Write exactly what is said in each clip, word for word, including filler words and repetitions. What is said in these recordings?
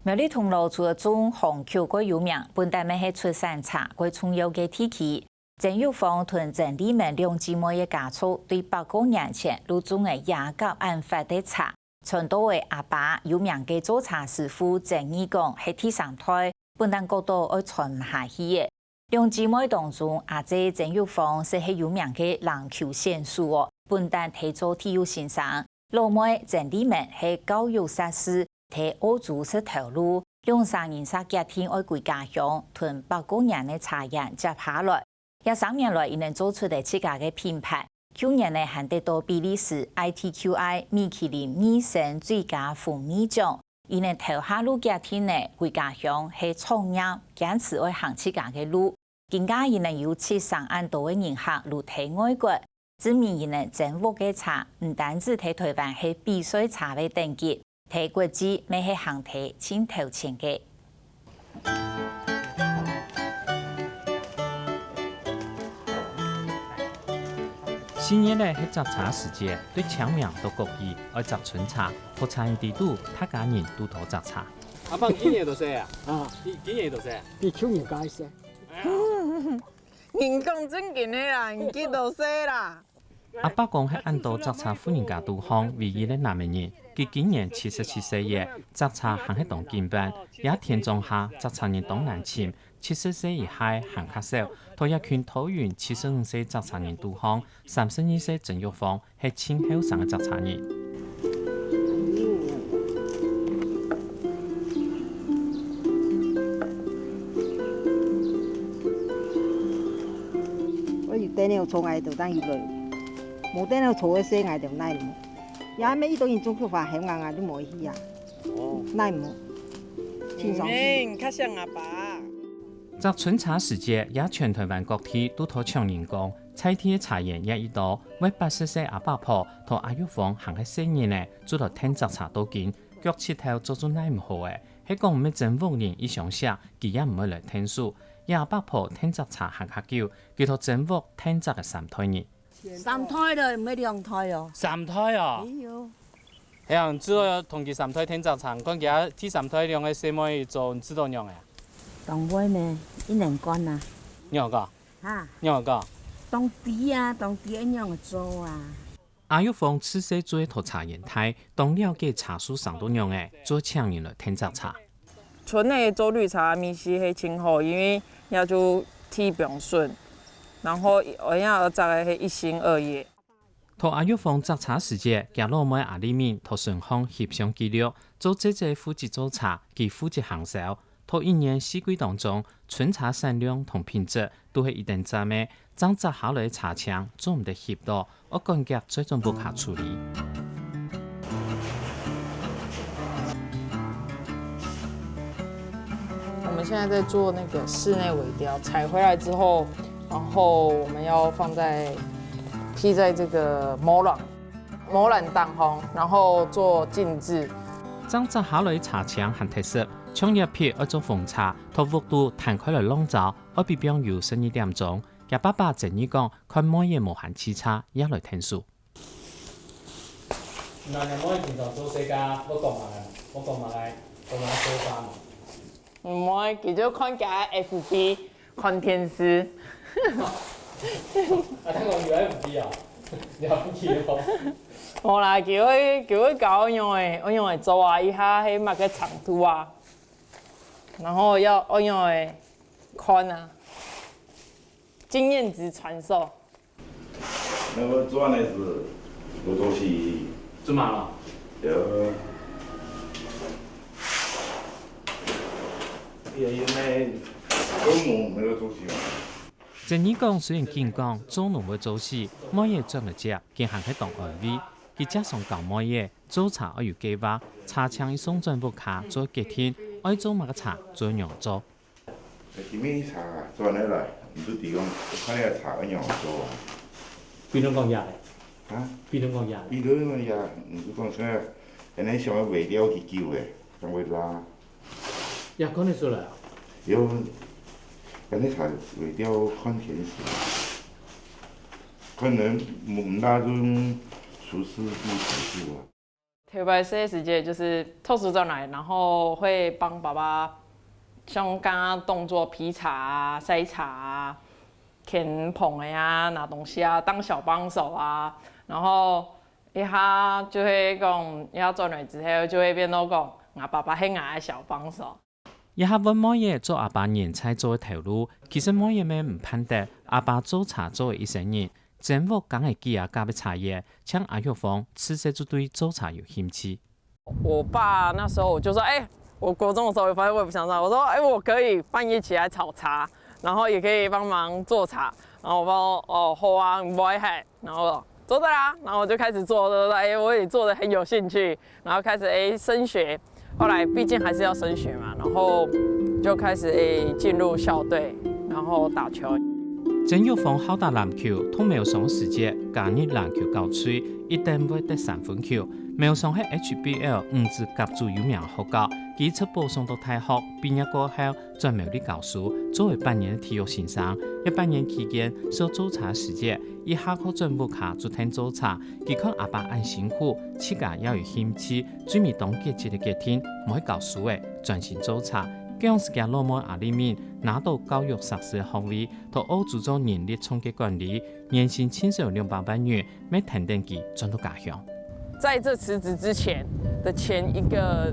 苗栗銅鑼除了種紅曲蓋有名，本旦乜係出產茶蓋重要个地區。曾玉鳳同曾麗文兩姊妹个家族對百過年前就種个野蛤恁闊个茶，傳到个阿爸有名个做茶師傅曾義光係第三代，本旦覺到愛傳毋下去了。兩姊妹當中，阿姊曾玉鳳就係有名个籃球選手哦，本旦在做體育先生。老妹曾麗文係教育碩士，在澳洲食頭路，兩儕人儕決定愛歸家鄉，同百過年个茶園接下來。這三年來，佢等做出了自家个品牌。舊年呢，還得到比利時I T Q I米其林二星最佳風味獎。佢等頭下就決定呢，歸家鄉係創業，堅持愛行自家个路。今下佢等有七成恁多个人客就在外國，證明佢等真屋个茶，毋單止在台灣係比賽茶个等級，在國際乜係行在盡頭前个。四月咧係摘茶時節，對清明到國曆愛摘春茶，學茶人知肚，大家人都多摘茶。阿伯今年幾多歲啊？啊，今今年幾多歲啊？比去年加一歲。哎呀，人講正經个啦，你幾多歲啦？阿伯公係恁多摘茶婦人家肚項唯一个男仔人，佢今年七十七歲了，摘茶還係當緊煥。這田莊下摘茶人當難尋，七十歲以下還較少。在這群桃園七十五歲摘茶人肚項，三十二歲曾玉鳳係盡後生个摘茶人。我有電腦坐，𠊎就當有來；無電腦坐个時，𠊎就耐無。也毋係一到人種菊花，喊𠊎，𠊎就無去啊。哦。耐無。清爽。嗯，較像阿爸。摘春茶時節，也全台灣各地都在搶人工，在地个茶園也已多，為八十歲阿伯婆同阿玉鳳還係細人仔，就來𢯭摘茶到今，腳膝頭早就耐毋好了。係講毋係真屋人一相惜，佢也毋會來𢯭手。這阿伯婆𢯭摘茶還較久，佢在真屋𢯭摘个三代人。三代了，毋係兩代哦。三代哦。哎喲。係啊，你知道同佢三代𢯭摘茶，看佢第三代兩个細妹做，你知道仰仔啊？當會咩？一年半啊。仰仔講？哈？仰仔講？當知啊，當知愛仰仔做啊。阿玉鳳自細就係在茶園大，當了解茶樹生到仰仔，就請人來𢯭摘茶。 春仔做綠茶米絲係盡好，因為也就地方順，然後也摘个係一心二意。在阿玉鳳摘茶時節，厥老妹阿麗敏在身項翕相記錄，做姊姊負責做茶，佢負責行銷。在一年四季當中，春茶產量同品質都係一等讚个，正摘下來个茶青做毋得翕到， 愛趕遽載轉屋下處理。我們現在在做那個室內萎凋，採回來之後，然後我們要放在，披在這個毛卵，毛卵當中，然後做浸漬。正摘下來茶青還忒濕，像這批愛做紅茶，在屋肚攤開來浪燥，愛比放有十二點鐘。厥爸爸曾義光看妹仔無閒洎杈，也來𢯭手。 那你妹平常做事个，會講麼个？會講麼个？講麼个說話嘛？毋會，佢就看厥F B，看電視。啊，聽講有F B啊，了不起哦。無啦，佢會，佢會教我仰仔，我仰仔做啊，一下係麼个長度啊，然後要，我仰仔看啊，經驗值傳授。 那麼做呢是不做事？做麼个？有。也因為都沒那個東西嘛。曾義光雖然緊講做農會做事，妹仔轉來接，佢還係當安慰。佢接常教妹仔，做茶愛有計畫，茶青一送轉屋下做決定，愛做麼个茶做仰做。 今晡日茶轉來來，你就知講，看這茶愛仰做啊。比如講呀，啊？比如講呀，比如講呀，你就講出來，恁樣想要尾調去救誒，想會拉。也看得出來啊。有，恁樣茶尾調看天時，可能毋，毋大用廚師去煮啊。頭擺細个時節就是讀書轉來，然後會幫爸爸像剛剛動作劈柴啊、曬柴啊、牽礱仔啊、拿東西啊，當小幫手啊，然後一下就會講，一下轉來之後就會變到講，𠊎爸爸係𠊎个小幫手。 這下問妹仔做阿爸年菜做个頭路，其實妹仔乜毋盼得阿爸做茶做一生人，真屋耕仔幾下甲个茶園，像阿玉芳自細就對做茶有興趣。我爸那時候我就說，哎、我國中的時候，反正我也不想上，我說，哎、我可以半夜起來炒茶，然後也可以幫忙做茶。然後我爸說，哦，好啊，你不會害。然後我說做得啦，然後我就開始做，做做，哎、我也做得很有興趣，然後開始哎、升學。后来毕竟还是要升学嘛，然后就开始诶进入校队，然后打球。曾玉芳好打籃球，讀苗商个時節加入籃球校隊，一等會得三分球。苗商係H B L五子甲組有名个學校，佢一直保送到大學畢業過後，轉苗栗教書，做為八年个體育先生。一八年期間，所做茶个時節，一下課轉屋下就𢯭做茶。佢看阿爸恁辛苦，自家也有興趣， 最尾當決絕个決定，毋愛教書仔，專心做茶。該時个老妹阿麗敏拿到教育碩士个學位，讀澳洲做人力中介管理，年薪至少兩百萬元，乜跈等佢轉到家鄉。在這辭職之前的前一个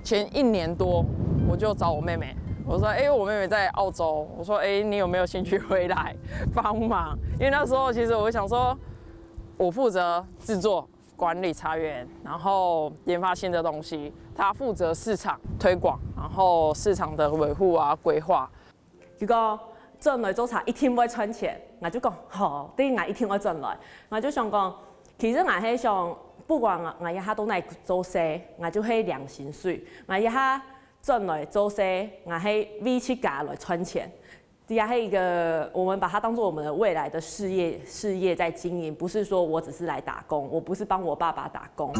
前一年多，我就找我妹妹，我说：“哎、我妹妹在澳洲，我说：哎、你有没有兴趣回来帮忙？”因为那时候其实我想说，我负责制作、管理茶园，然后研发新的东西，他负责市场推广，然后市场的维护啊、规划。佢讲转来做茶一定會賺錢，𠊎就讲好，對，𠊎一定會轉來。𠊎就想讲，其實𠊎係想，不管𠊎一下到哪做事，𠊎就係領薪水。𠊎一下轉來做事，𠊎係為自家來賺錢。這也係一個，我們把它當作我們的未來的事業，事業在經營，不是說我只是來打工，我不是幫我爸爸打工。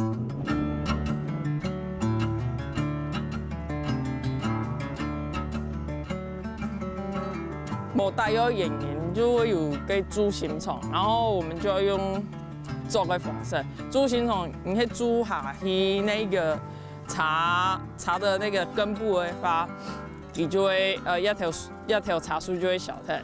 無帶个原因就會有个煮心腸，然後我們就要用做个方式。煮心腸，你係煮下去那個茶茶的那個根部的話，你就會呃一條一條茶樹就會消失。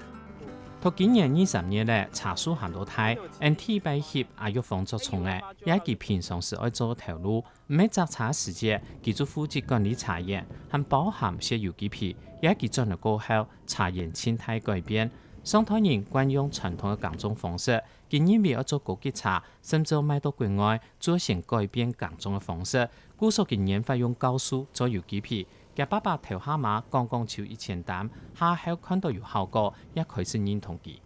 讀今年二十年了，茶樹還都大，𫣆第一擺翕阿玉芳著蔥仔，也係佢平常時愛做个頭路。 毋係摘茶時節，佢就負責管理茶園，還包含食有機肥，也係佢轉來過後，茶園盡大改變。上代人慣用傳統个耕種方式，佢認為愛做高級茶，甚至愛賣到國外，就愛先改變耕種个方式。故所今年發用酵素做有機肥，厥爸爸頭下嘛講講就一千擔，下後看到有效果，也開始認同佢。 𠊎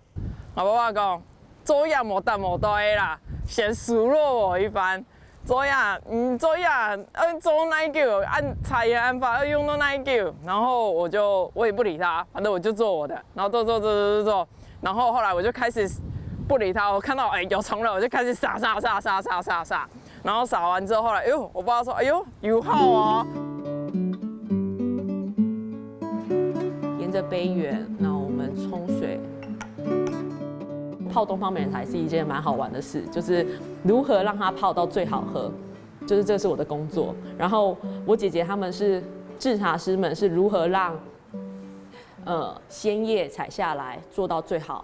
爸爸講，做也無得無到个啦，先數落我一番。做也，嗯，做也，呃，做哪久，恁茶園恁闊，愛用到哪久。然後我就我也不理他，反正我就做我的，然後做做做做做做，然後後來我就開始不理他。我看到哎有蟲了，我就開始撒撒撒撒撒撒撒，然後撒完之後，後來哎呦，我爸說哎呦有效哦。沿着杯缘，那我們沖水。 泡东方美人茶也是一件蛮好玩的事，就是如何让它泡到最好喝，就是这是我的工作。然后我姐姐她们是制茶师们，是如何让呃鲜叶采下来做到最好。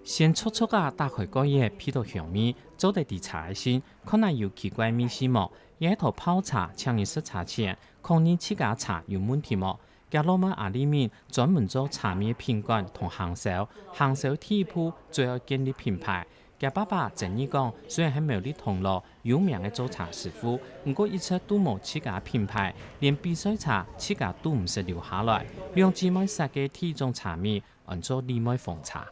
先速速啊打開蓋仔，鼻到香味，做得知茶个新，看哪有奇怪味緒無？也係討泡茶，請人食茶前，確認自家茶有問題無？ 厥老妹阿麗敏專門做茶味品管同行銷，行銷第一步最愛建立品牌。厥爸爸曾義講，雖然係苗栗銅鑼有名个做茶師傅，毋過一直都無自家品牌，連比賽茶自家都毋識留下來。兩姊妹設計第一種茶味，安做麗妹紅茶。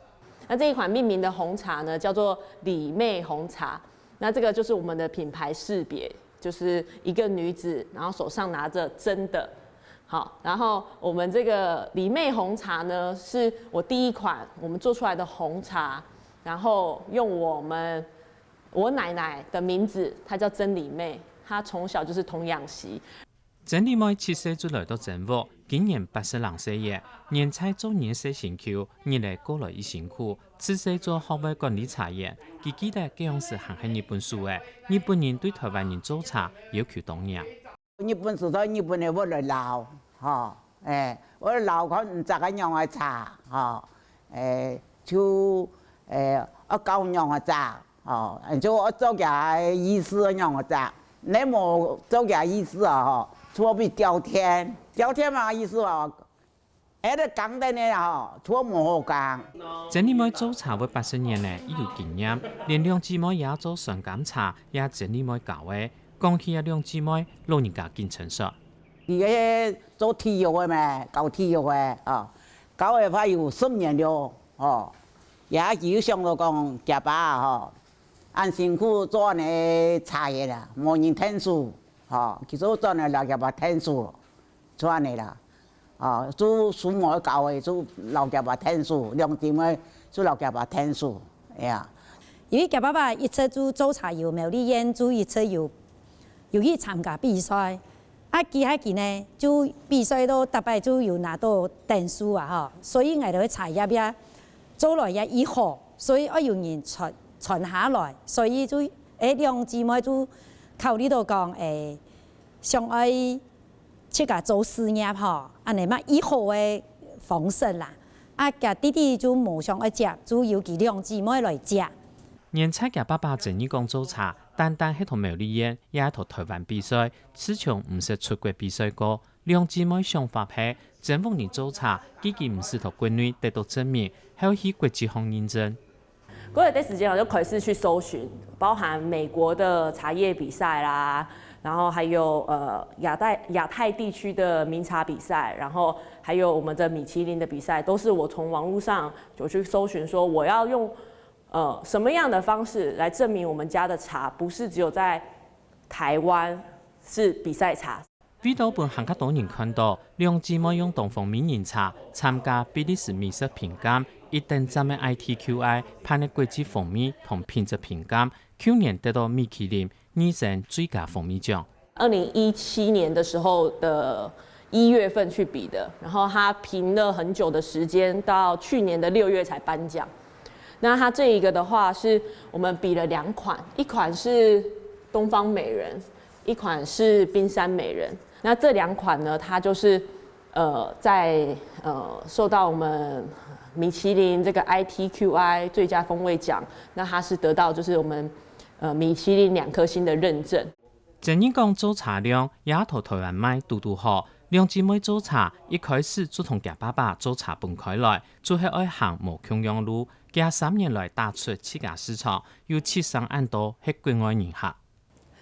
那這一款命名的紅茶呢，叫做李妹紅茶。那這個就是我們的品牌識別，就是一個女子，然後手上拿著針的，好，然後我們這個李妹紅茶呢，是我第一款我們做出來的紅茶，然後用我們我奶奶的名字，她叫曾李妹，她從小就是童養媳。珍妮妹七歲就來到真屋，今年八十零歲了。年在做人个細辛苦，日仔過來已辛苦，自細做學會管理茶園。佢記得該央時還係日本時仔，日本人對臺灣人做茶要求當嚴。日本時代，日本个會來撈，吼，欸，會撈看毋摘个仰仔摘，吼，欸，就，欸，愛教仰仔摘。 哦，就愛做佢个意思仰仔摘，你無做佢个意思啊，吼，就會被刁天。刁天麼个意思啊？該个講等个吼，就無好講。珍妮妹做茶會八十年了，已有經驗，連兩姊妹也做酸柑茶，也珍妮妹教个。講起這兩姊妹，老人家緊稱說：佢个做體育个咩，搞體育个，哦，搞个快有十年了。 吼，也佢有想到講厥爸吼，恁辛苦做恁呢茶葉啊，無人𢯭手，吼，佢就轉來摎厥爸𢯭手，就恁呢啦。哦，就樹木搞个就摎厥爸𢯭手，兩姊妹就摎厥爸𢯭手，呀。因為厥爸爸一直就做茶園苗栗縣，就一直有，有去參加比賽。 啊，佢還記呢，就比賽到逐擺就有拿到等數啊，吼，所以𠊎兜个茶葉也做來也已好，所以愛有人傳，傳下來，所以就，欸，兩姊妹就考慮到講，欸，想愛自家做事業吼，恁呢嘛已好个方式啦。啊，厥弟弟就無想愛接，就由佢兩姊妹來接。 年在厥爸爸真義講做茶，單單係在苗栗縣，也係在臺灣比賽，自從毋使出國比賽過。兩姊妹想法係，真屋裡做茶，既經毋使在國內得到證明，還愛去國際項認證。過一段時間我就開始去搜尋，包含美國的茶葉比賽啦，然後還有，呃，亞太，亞太地區的名茶比賽，然後還有我們的米其林的比賽，都是我從網路上就去搜尋說我要用 呃，什麼樣的方式來證明我們家的茶不是只有在臺灣是比賽茶？為著分還較多人看到，兩姊妹用當方美人茶參加比利時美食評鑑，一等站个I T Q I辦个國際風味同品質評鑑，舊年得到米其林 二星最佳風味獎。二零一七年的時候的一月份去比的，然後他評了很久的時間，到去年的六月才頒獎。那他這一個的話，是我們比了兩款，一款是東方美人，一款是冰山美人。那這兩款呢，它就是，呃，在，呃，受到我們米其林這個I T Q I最佳風味獎，那它是得到就是我們，呃，米其林兩顆星的認證。 真義講做茶量也在臺灣賣堵堵好。兩姊妹做茶，一開始就同厥爸爸做茶分開來，就係愛行無共樣路。厥三年來打出自家市場，有七成恁多係國外人客。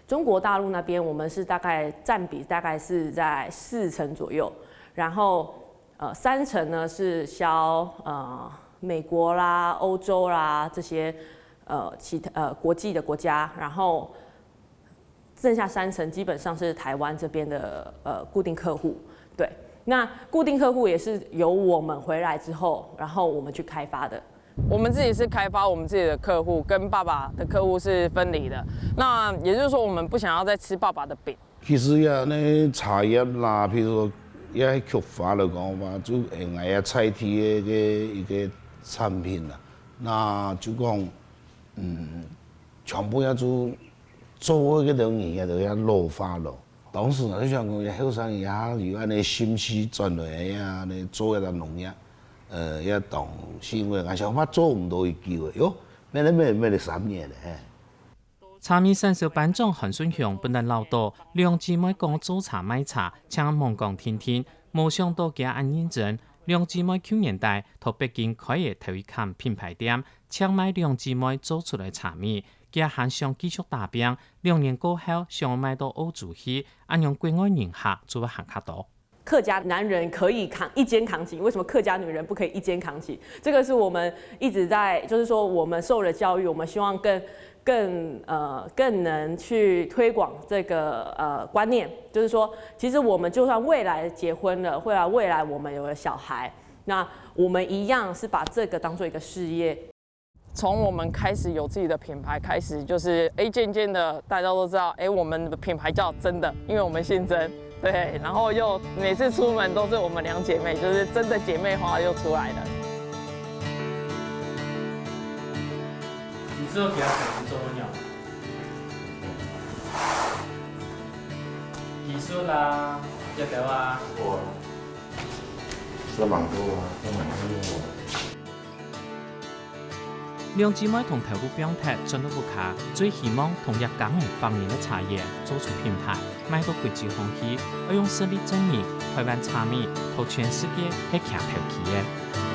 中國大陸那邊，我們是大概佔比大概是在四成左右，然後，呃，三成呢是銷，呃，美國啦、歐洲啦這些，呃，其他，呃，國際的國家，然後 剩下三成基本上是臺灣這邊的，呃，固定客戶。對，那固定客戶也是由我們回來之後，然後我們去開發的。我們自己是開發我們自己的客戶，跟爸爸的客戶是分離的。那也就是說，我們不想要再吃爸爸的餅。其實呀，該茶葉啦，譬如說，也係菊花來講嘛，就會𠊎也在地个一個產品啦。那就講，嗯，全部也就 做个該兜人也都也老化咯。當時𠊎就想講，後生人也有恁呢心思轉來，也恁呢做該兜農業，呃，也當欣慰。𠊎想怕做毋到幾久个，喲，乜來乜來乜來三年了，嘿。茶米產銷班長韓順雄本來恅著，兩姊妹講做茶賣茶，淨係罔講定定，無想著厥恁認真。兩姊妹舊年底在北京開个頭一間品牌店，淨賣兩姊妹做出來茶米， 厥還想繼續打拚，兩年過後想賣到澳洲去，恁樣國外人客就會還較多。客家男人可以扛，一肩扛起，為什麼客家女人不可以一肩扛起？這個是我們一直在，就是說我們受了教育，我們希望更，更，呃，更能去推廣這個，呃，觀念，就是說，其實我們就算未來結婚了，未來，未來我們有了小孩，那我們一樣是把這個當做一個事業。从我们开始有自己的品牌开始，就是诶，渐渐的大家都知道，诶，我们的品牌叫真的，因为我们姓曾，对，然后又每次出门都是我们两姐妹，就是真的姐妹花又出来了。你知道给他想是做什么？艺术啦，要不要啊？我，这蛮多啊，这蛮多。 兩姊妹同頭路放忒轉到屋下，最希望同這耕人放人个茶園做出品牌，賣到國際上去，愛用實力證明台灣茶米在全世界係擎頭旗个。